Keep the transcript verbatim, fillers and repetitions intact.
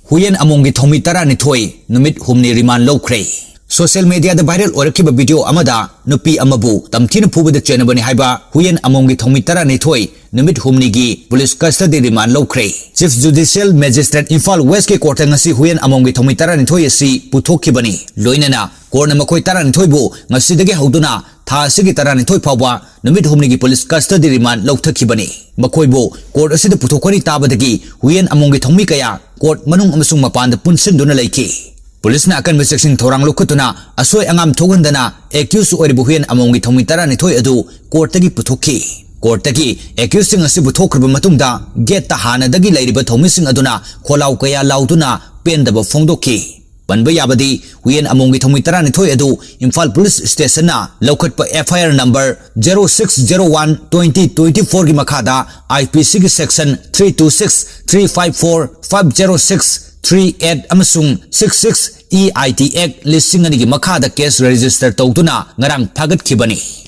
ꯍꯨꯌꯦꯟ ꯑꯃꯣꯝꯒꯤ ꯊꯧꯃꯤ ꯇꯔꯥꯅꯤꯊꯣꯏ ꯅꯨꯃꯤꯠ ꯍꯨꯝꯅꯤ ꯔꯤꯃꯥꯟ ꯂꯧꯈ꯭ꯔꯦ꯫ ꯁꯣꯁꯤꯌꯦꯜ ꯃꯤꯗꯤꯌꯥꯗ ꯚꯥꯏꯔꯦꯜ ꯑꯣꯏꯔꯛꯈꯤꯕ ꯚꯤꯗꯤꯑꯣ ꯑꯃꯗ ꯅꯨꯄꯤ ꯑꯃꯕꯨ ꯇꯝꯊꯤꯅ ꯐꯨꯕꯗ ꯆꯦꯟꯅꯕꯅꯤ ꯍꯥꯏꯕ ꯍꯨꯌꯦꯟ ꯑꯃꯣꯝꯒꯤ ꯊꯧꯃꯤ ꯇꯔꯥꯅꯤꯊꯣꯏ ꯅꯨꯃꯤꯠ ꯍꯨꯝꯅꯤꯒꯤ ꯄꯨꯂꯤꯁ ꯀꯁꯇꯗꯤ ꯔꯤꯃꯥꯟ ꯂꯧꯈ꯭ꯔꯦ꯫ ꯆꯤꯐ ꯖꯨꯗꯤꯁꯤꯌꯦꯜ ꯃꯦꯖꯤꯁꯇ꯭ꯔꯦꯠ ꯏꯝꯐꯥꯜ ꯋꯦꯁꯀꯤ ꯀꯣꯔꯠꯇ ꯉꯁꯤ ꯍꯨꯌꯦꯟ ꯑꯃꯣꯝꯒꯤ ꯊꯧꯃꯤ ꯇꯔꯥꯅꯤꯊꯣꯏ ꯑꯁꯤ ꯄꯨꯊꯣꯛꯈꯤꯕꯅꯤ꯫ ꯂꯣꯏꯅꯅ ꯀꯣꯔꯠꯅ ꯃꯈꯣꯏ ꯇꯔꯥꯅꯤꯊꯣꯏꯕꯨ ꯉꯁꯤꯗꯒꯤ ꯍꯧꯗꯨꯅ ꯊꯥ ꯑꯁꯤꯒꯤ ꯇꯔꯥꯅꯤꯊꯣꯏ ꯐꯥꯎꯕ ꯅꯨꯃꯤꯠ ꯍꯨꯝꯅꯤꯒꯤ ꯄꯨꯂꯤꯁ ꯀꯁꯇꯗꯤ ꯔꯤꯃꯥꯟ ꯂꯧꯊꯈꯤꯕꯅꯤ꯫ ꯃꯈꯣꯏꯕꯨ ꯀꯣꯔꯠ ꯑꯁꯤꯗ ꯄꯨꯊꯣꯛꯀꯅꯤ ꯇꯥꯕꯗꯒꯤ ꯍꯨꯌꯦꯟ ꯑꯃꯣꯝꯒꯤ ꯊꯧꯃꯤ ꯀꯌꯥ ꯀꯣꯔꯠ ꯃꯅꯨꯡ ꯑꯃꯁꯨꯡ ꯃꯄꯥꯟꯗ ꯄꯨꯟꯁꯤꯟꯗꯨꯅ ꯂꯩꯈꯤ꯫ ꯄꯨꯂꯤꯁꯅ ꯑꯀꯟꯕ ꯆꯦꯛꯁꯤꯟ ꯊꯧꯔꯥꯡ ꯂꯧꯈꯠꯇꯨꯅ ꯑꯁꯣꯏ ꯑꯉꯥꯝ ꯊꯣꯛꯍꯟꯗꯅ ꯑꯦꯀ꯭ꯌꯨꯁ ꯑꯣꯏꯔꯤꯕ ꯍꯨꯌꯦꯟ ꯑꯃꯣꯝꯒꯤ ꯊꯧꯃꯤ ꯇꯔꯥꯅꯤꯊꯣꯏ ꯑꯗꯨ ꯀꯣꯔꯠꯇꯒꯤ ꯄꯨꯊꯣꯛꯈꯤ꯫ ꯀꯣꯔꯠꯇꯒꯤ ꯑꯦꯀ꯭ꯌꯨꯁꯁꯤꯡ ꯑꯁꯤ ꯄꯨꯊꯣꯛꯈ꯭ꯔꯕ ꯃꯇꯨꯡꯗ ꯒꯦꯠꯇ ꯍꯥꯟꯅꯗꯒꯤ ꯂꯩꯔꯤꯕ ꯊꯧꯃꯤꯁꯤꯡ ꯑꯗꯨꯅ ꯈꯣꯜꯂꯥꯎ ꯀꯌꯥ ꯂꯥꯎꯗꯨꯅ ꯄꯦꯟꯗꯕ ꯐꯣꯡꯗꯣꯛꯈꯤ꯫ ꯄꯟꯕ ꯌꯥꯕꯗꯤ, ꯍꯨꯌꯦꯟ ꯑꯃꯣꯝꯒꯤ ꯊꯧꯃꯤ ꯇꯔꯥꯅꯤꯊꯣꯏ ꯑꯗꯨ ꯏꯝꯐꯥꯜ ꯄꯨꯂꯤꯁ ꯁ꯭ꯇꯦꯁꯟꯅ ꯂꯧꯈꯠꯄ F I R number zero six zero one twenty twenty four ꯒꯤ ꯃꯈꯥꯗ ꯑꯥꯏ ꯄꯤ ꯁꯤꯒꯤ section three two six, three five four, five zero six, three eight ꯑꯃꯁꯨꯡ six six E I T Act ꯂꯤꯁꯤꯡ ꯑꯅꯤꯒꯤ ꯃꯈꯥꯗ case register ꯇꯧꯗꯨꯅ ꯉꯔꯥꯡ ꯐꯥꯒꯠꯈꯤꯕꯅꯤ꯫